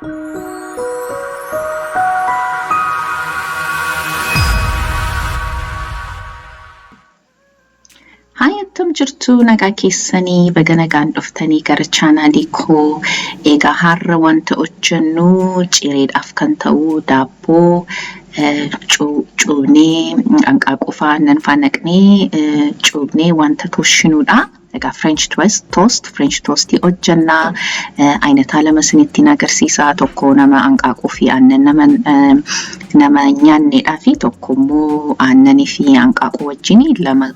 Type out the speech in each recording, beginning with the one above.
Hi, akkam jirtu? Nagaa keessanii? Baga nagaan dhuftanii gara chaanaalii koo. Egaa har'a wanta hojjennu cireedhaaf kan ta'u daabboo cuubnee hanqaaquu fa'aa aannan fa'aa naqnee cuubnee wanta toshinuudha. Egaa French toast, French toastii hojjennaa. Ayinataa lama isinittiin agarsiisa. Tokko nama hanqaaquu fi aannan nama nyaanneedhaa fi tokko immoo aannanii fi hanqaaquu wajjin lama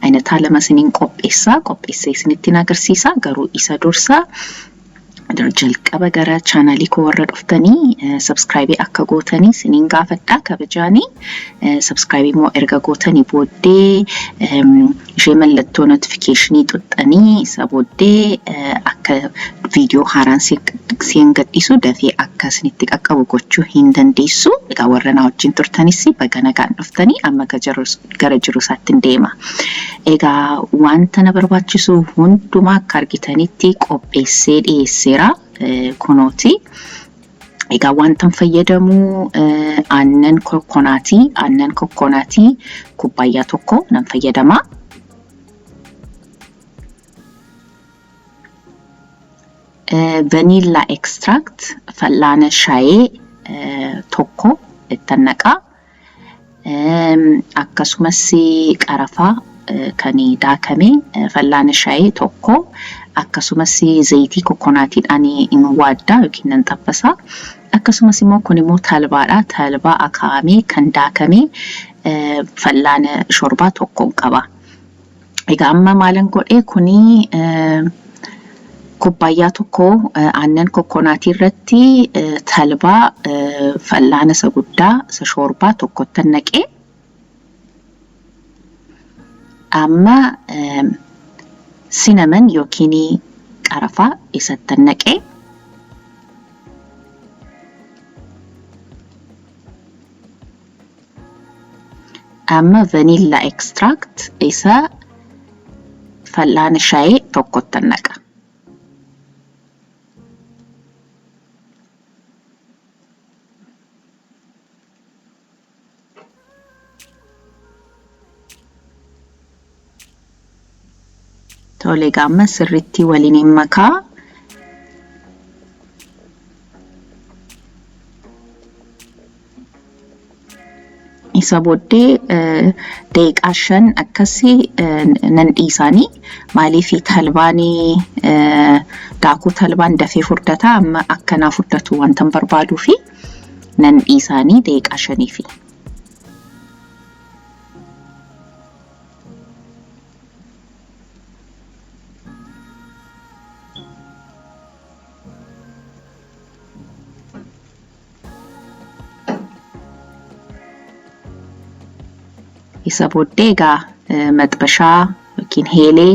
ayinataa lama isiniin qopheessa. Qopheessee isinittiin agarsiisa. Garuu isa dursa jalqaba gara chaanaalii koo warra dhuftanii subscribe akka gootanii isiniin gaafadha kabajaanii. Subscribe immoo erga gootanii booddee ishee mallattoo notificationii tuqxanii isa booddee akka viidiyoo haaraan siin gadhiisu dafee akka isinitti qaqqabu gochuu hin dandeessu. Egaa warra na wajjin turtanis baga nagaan dhuftanii, amma gara jiru isaatti hin deema. Egaa wanta na barbaachisu hundumaa akka argitanitti qopheessee dhiyeesseera kunooti. Egaa wanta fayyadamu aannan coconut, aannan coconut kubbaayyaa tokko nan fayyadama. Vanilla extract fal'aana shaayee tokko ittan naqaa. Akkasumas qarafaa kan daakame fal'aana shaayee tokko, akkasumas zayitii coconutiidhaan hin waaddaa yookiin nan xabbasa. Akkasumas immoo kun immoo talbaadha. Talbaa akaa'amee kan daakame fal'aana shorbaa tokkoon qaba. Egaa amma maalan godhee, kuni kubbaayyaa tokko aannan coconutii irratti talbaa fal'aana isa guddaa isa shoorbaa tokkottan naqee, amma cinnamon yookiin qarafaa isattan naqee, amma vanilla extract isa fal'aana shaayee tokkottan naqa. Tole, egaa amma sirriitti waliin hin makaa. Isa booddee daqiiqaa 5 akkasii nan dhiisaanii. Maaliif? Talbaanii daakuu talbaan dafee furdata, amma akkanaa furdatu wanta hin barbaaduu fi nan dhiisaanii daqiiqaa 5fi. Isa booddee egaa maxbashaa yookiin heelee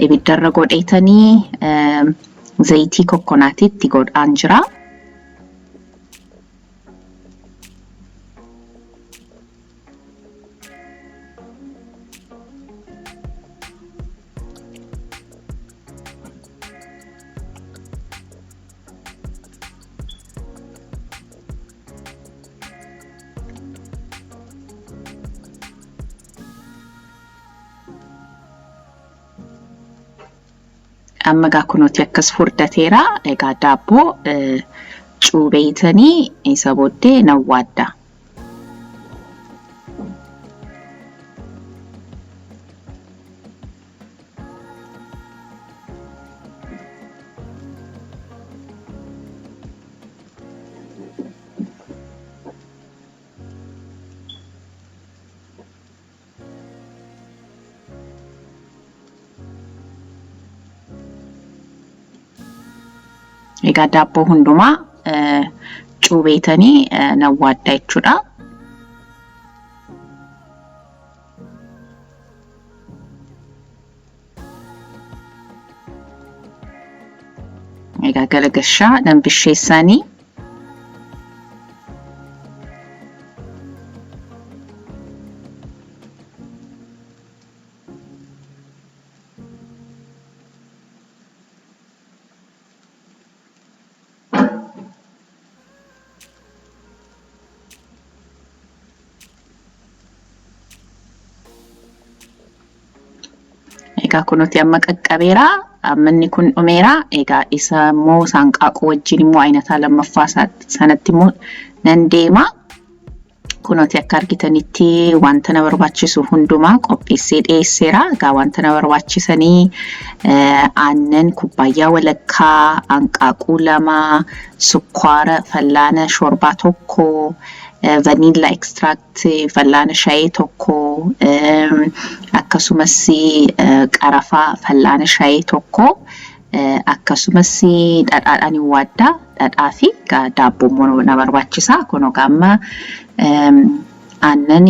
ibiddarra godheetanii zayitii coconutiitti godhaan jira. Amma egaa kunuuti akkas furdateera. Egaa daabboo cuubeeytanii isa booddee nan waadda. Egaa daabboo hundumaa cuubeetanii nan waadda jechuudha. Egaa galagashaa nan bisheessaanii. Egaa kunuuti amma qaqqabeera. Amma inni kun dhumeera. Egaa isa immoo hanqaaquu wajjin immoo ayinataa lammaffaa sanatti immoo nan deema. Kunuuti akka argitanitti wanta na barbaachisu hundumaa qopheessee dhiyeesseera. Egaa wanta na barbaachisanii aannan kubbaayyaa walakkaa, hanqaaquu 2, sukkaara fallaana shorbaa 1, vanilla extract fallaana shayee 1, akkasumas qarafaa fallaana shayee 1, akkasumas dhadhaadhaan hin waaddaa. Dhadhaa fi daabboo immoo na barbaachisa. Kun egaa amma aannan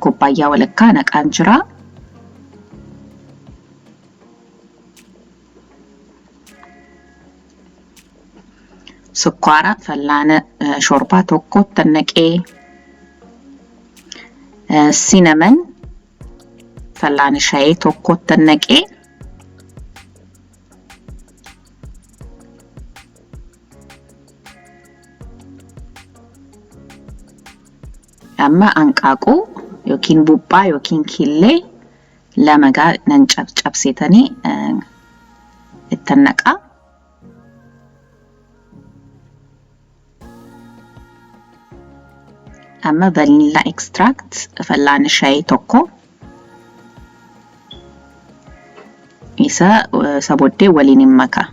kubbaayyaa walakkaa naqaan jira. Sukkaara fallaana shorbaa tokko naqee, cinnamon fallaana shayee tokko naqee, amma hanqaaquu yookiin buphaa yookiin killee 2 gaa nan cabseetanii ittan naqaa. Amma vanilla extract fallaana shayee 1 isa booddee waliin hin makaa.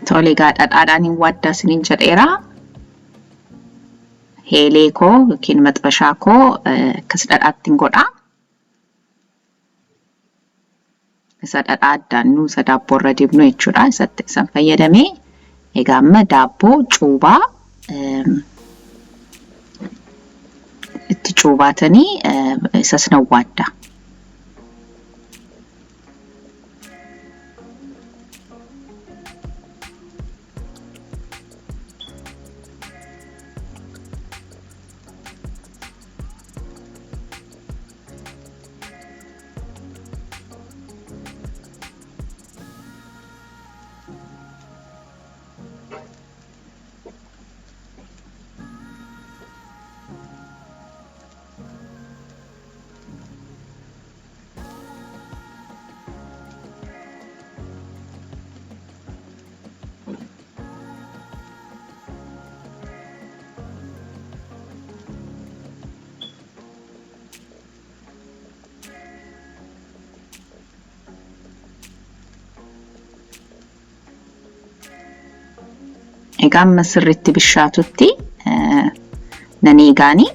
Tole, egaa dhadhaadhaan hin waaddaa isiniin jedheera. Eelee koo yookiin maxbashaa koo akkas dhadhaatti hin godha. Isa dhadhaa addaannu, isa daabboo irra dibnu jechuudha. Isatti isan fayyadamee egaa amma daabboo cuubaa itti cuubaatanii isas nan waadda. Egaa amma sirriitti bishaatutti nan eegaani.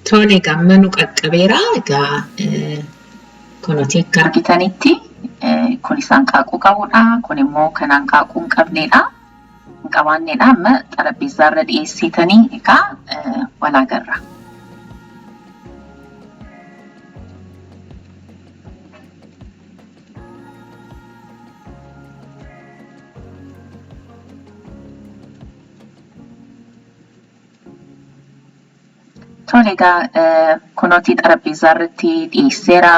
Tole, egaa amma nu qaqqabeera. Egaa kunuuti akka argitanitti kun isaan hanqaaquu qabudha. Kun immoo kan hanqaaquu hin qabnedha. Hin qabaannedha. Amma xarapheezaa irra dhiyeessitanii egaa wal agarra. Tole, egaa kunooti xarapheezaa irratti dhiyeesseera.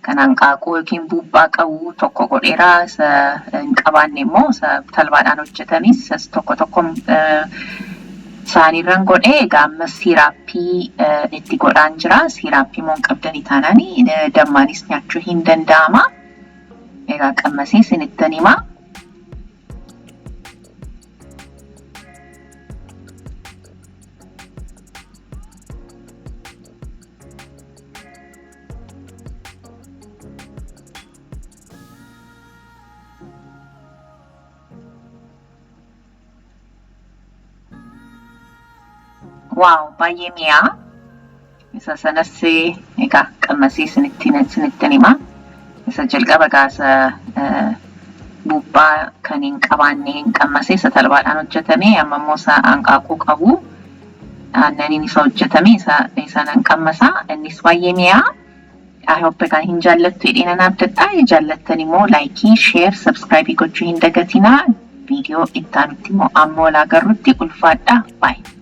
Kan hanqaaquu yookiin buuphaa qabu tokko godheera. Isa hin qabaanne immoo isa talbaadhaan hojjetanis tokko tokko Saaniirran godhee egaa amma syrupii itti godhaan jira. Syrupii immoo hin qabdanii taanaan dammaanis nyaachuu hin danda'ama. Egaa qammasee isinittan hima. Wow, baay'ee mi'aa. Isa sanas egaa qammasee isinittin hima. Isa jalqaba gaasa buuphaa kan hin qabaanne hin qammasee, isa talbaadhaan hojjetame. Amma immoo isa hanqaaquu qabu, aannaniin isa hojjetame, isa nan qammasa. Innis baay'ee mi'aa. I hope egaa hin jaallattu jedhee nan abdadha. Jaallattan immoo like, share, subscribe gochuu hin dagatinaa. Viidiyoo itti aanutti immoo amma wal agarrutti ulfaadha. Bye.